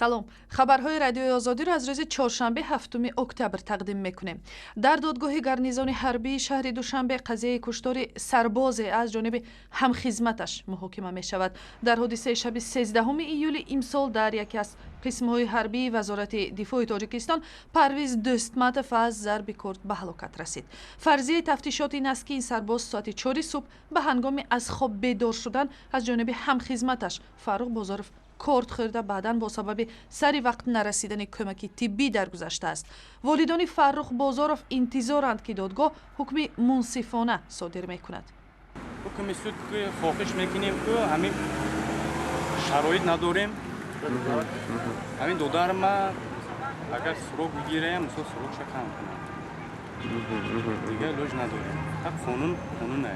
Салом, хабарҳои Радиои Озодиро аз рӯзи чоршанбе, 7 октябр тақдим мекунем. Дар додгоҳи гарнизони ҳарбии шаҳри Душанбе қазияи куштори сарбозе аз ҷониби ҳамхизматаш муҳокима мешавад. Дар ҳодисаи шаби 13 июли имсол дар яке аз қисмҳои ҳарбии Вазорати дифои Тоҷикистон Парвиз Дӯстматов аз зарби корд ба ҳалокат расид. Фарзияи тафтишот ин аст, ки ин сарбоз соати 4-и субҳ ба ҳангоми аз хоб бедор шудан аз ҷониби ҳамхизматаш Фаррух Бозоров корд хӯрда, баъдан бо сабаби сари вақт нарасидани кӯмаки тиббӣ даргузаштааст. Волидони Фаррух Бозоров интизоранд, ки додгоҳ ҳукми мунсифона содир мекунад. Ҳукми суд хоҳиш мекунем, ку ҳамин шароит надорем. Ҳамин додарма агар срок бигирем, мисол, срок ша кам кунам, дигар илоҷ надорем. Қонун қонуне.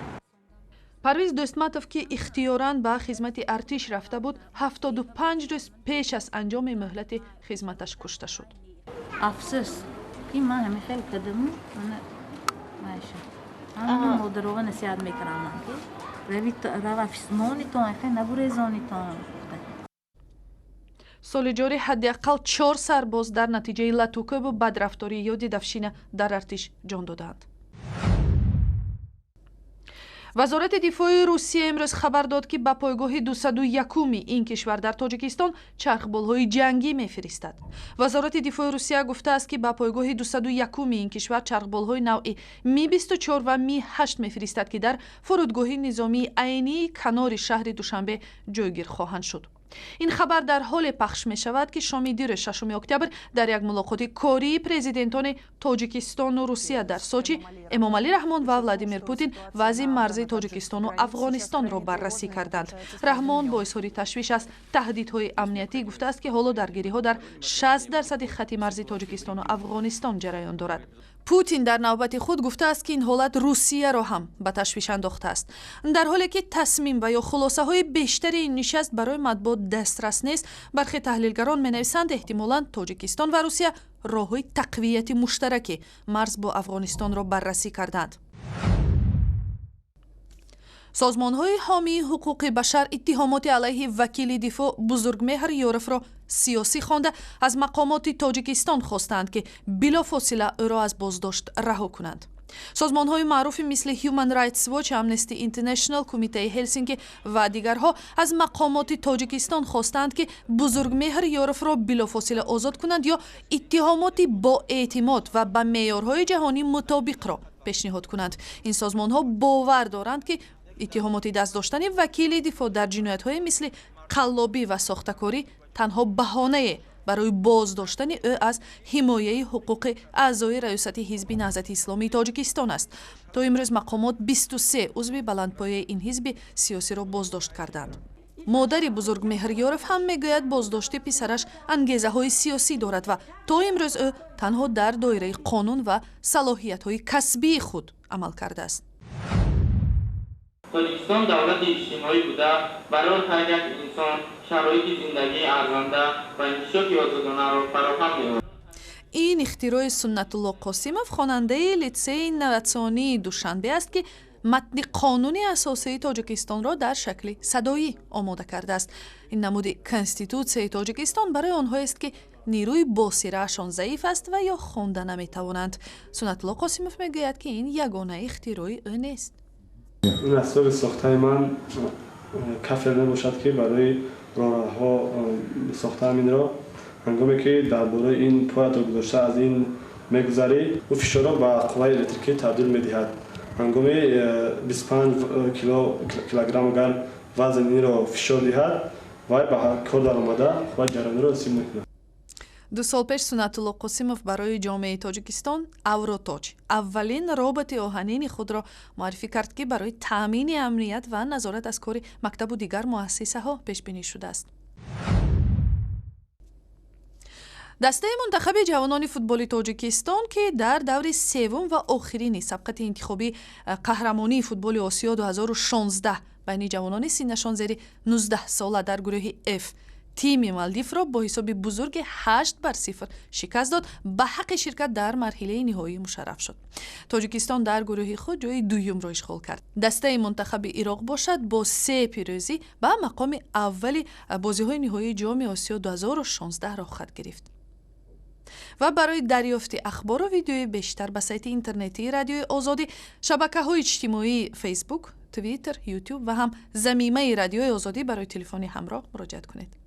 Парвиз Дӯстматов, ки ихтиёран ба хизмати артиш рафта буд, 75 рӯз пеш аз анҷоми муҳлати хизматаш кушта шуд. Афсӯс, ки ман ҳамин хел кардаму. Ҳама модарова насиҳат мекунам ман, ки рава, нонитон хел набурезонитон. Соли ҷорӣ ҳадди ақал чор сарбоз дар натиҷаи латукӯбу бадрафторӣ ё дедовщина дар артиш ҷон додаанд. Вазорати дифои Русия имрӯз хабар дод, ки ба пойгоҳи 201-уми ин кишвар дар Тоҷикистон чархболҳои ҷангӣ мефиристад. Вазорати дифои Русия гуфтааст, ки ба пойгоҳи 201-уми ин кишвар чархболҳои навъи Ми 24 ва Ми 8 мефиристад, ки дар фурудгоҳи низомии Айнии канори шаҳри Душанбе ҷойгир хоҳанд шуд. Ин хабар дар ҳоле пахш мешавад, ки шоми дирӯз, 6 октябр, дар як мулоқоти кории президентони Тоҷикистону Русия дар Сочи Эмомалӣ Раҳмон ва Владимир Путин вазъи марзи Тоҷикистону Афғонистонро баррасӣ карданд. Раҳмон бо изҳори ташвиш аз таҳдидҳои амниятӣ гуфтааст, ки ҳоло даргириҳо дар 60 дарсади хати марзи Тоҷикистону Афғонистон ҷараён дорад. Путин дар навбати худ гуфтааст, ки ин ҳолат Русияро ҳам ба ташвиш андохтааст. Дар ҳоле ки тасмим ва ё хулосаҳои бештари ин нишаст барои матбуот дастрас нест, бархе таҳлилгарон менависанд, эҳтимолан Тоҷикистон ва Русия роҳҳои тақвияти муштараки марз бо Афғонистонро баррасӣ карданд. Созмонҳои ҳомии ҳуқуқи башар иттиҳомоти алайҳи вакили дифоъ Бузургмеҳр Ёровро сиёсӣ хонда, аз мақомоти Тоҷикистон хостаанд, ки билофосила ӯро аз боздошт раҳо кунанд. Созмонҳои маъруфи мисли Human Rights Watch, Amnesty International, Кумитаи Ҳелсинки ва дигарҳо аз мақомоти Тоҷикистон хостаанд, ки Бузургмеҳр Ёровро билофосила озод кунанд ё иттиҳомоти боэътимод ва ба меъёрҳои ҷаҳонӣ мутобиқро пешниҳод кунанд. Ин созмонҳо бовар доранд, ки иттиҳомоти даст доштани вакили дифоъ дар ҷиноятҳое мисли қаллобӣ ва сохтакорӣ танҳо баҳонае барои боздоштани ӯ аз ҳимояи ҳуқуқи аъзои раёсати Ҳизби Наҳзати Исломии Тоҷикистон аст. То имрӯз мақомот 23 узви баландпояи ин ҳизби сиёсиро боздошт карданд. Модари Бузургмеҳр Ёров ҳам мегӯяд, боздошти писараш ангезаҳои сиёсӣ дорад ва то имрӯз ӯ танҳо дар доираи қонун ва салоҳиятҳои касбии худ амал кардааст. Тоҷикистон давлати иҷтимоӣ буда, барои ҳар як инсон шароити зиндагии арзанда ва инкишофи озодонаро фароҳам меорад. Ин ихтирои Суннатулло Қосимов, хонандаи литсеи инноватсионии Душанбе аст, ки матни қонуни асосии Тоҷикистонро дар шакли садоӣ омода кардааст. Ин намуди Конститутсияи Тоҷикистон барои онҳоест, ки нерӯи босираашон заиф аст ва ё хонда наметавонанд. Суннатулло Қосимов мегӯяд, ки ин ягона ихтирои ӯ нест. Ин асбоби сохтаи ман кафел мебошад, ки барои роҳравҳо сохтаам. Инро ҳангоме ки дар болои ин поятро гузошта аз ин мегузарӣ, ӯ фишорро ба қувваи электрикӣ табдил медиҳад. Ҳангоми 25 килограмм агар вазн инро фишор диҳад, вай ба кор даромада қувваи ҷараёниро ҳосил мекунад. 2 сол пеш Суннатулло Қосимов барои ҷомеаи Тоҷикистон Авротоҷ, аввалин роботи оҳанини худро муаррифӣ кард, ки барои таъмини амният ва назорат аз кори мактабу дигар муассисаҳо пешбинӣ шудааст. Дастаи мунтахаби ҷавонони футболи Тоҷикистон, ки дар даври севум ва охирини сабқати интихобии қаҳрамонии футболи Осиё 2016 байни ҷавонони синнашон зери 19 сола дар гурӯҳи Ф Тими Малдивро бо ҳисоби бузурги 8-0 шикаст дод, ба ҳаққи ширкат дар марҳилаи ниҳоӣ мушарраф шуд. Тоҷикистон дар гурӯҳи худ ҷои дуюмро ишғол кард. Дастаи мунтахаби Ироқ бошад, бо се пирӯзӣ ба мақоми аввали бозиҳои ниҳоии Ҷоми Осиё 2016 роҳхат гирифт. Ва барои дарёфти ахбору видеои бештар ба сайти интернетии Радиои Озодӣ, шабакаҳои иҷтимоии Фейсбук, Твиттер, Ютуб ва ҳам замимаи Радиои Озодӣ барои телефони ҳамроҳ муроҷиат кунед.